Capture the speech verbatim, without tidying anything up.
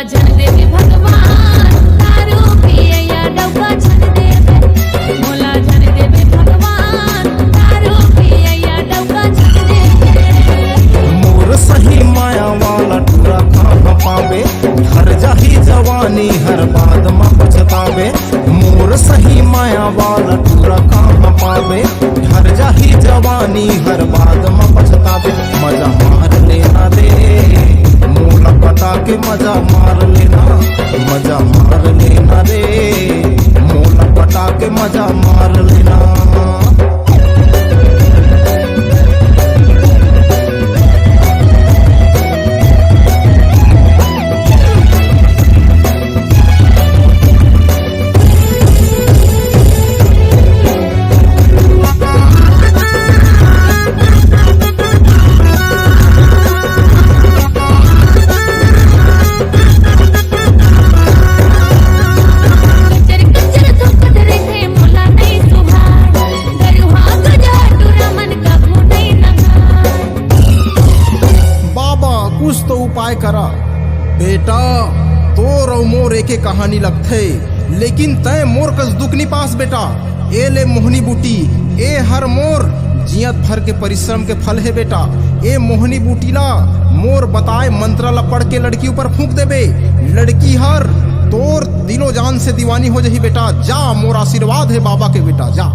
झन देबे भगवान, दारू पियैया डौका झन देबे। मोला झन देबे भगवान, दारू पियैया डौका झन देबे। मोर सही माया वाला टूरा कहाँ पाबे? हर जाही जवानी हर बाद म पछताबे। मोर सही माया वाला टूरा कहाँ पाबे? हर जाही जवानी हर बाद म पछताबे। मजा मार लेना रे, मोला पटा के मजा मार लेना। मजा मार लेना रे, मोला पटा के मजा मार लेना। बाबा, कुछ तो उपाय करा। बेटा, तोर अउ मोर एके कहानी लगथे, लेकिन तैं मोर कस दुख नी पास बेटा। ए ले मोहनी बूटी, ए हर मोर जियत भर के परिश्रम के फल हे बेटा। ए मोहनी बूटी ला मोर बताए मंत्र ला पढ़ के लड़की ऊपर फूंक देबे, लड़की हर तोर दिलो जान से दीवानी हो जही बेटा। जा, मोर आशीर्वाद हे बाबा के बेटा, जा।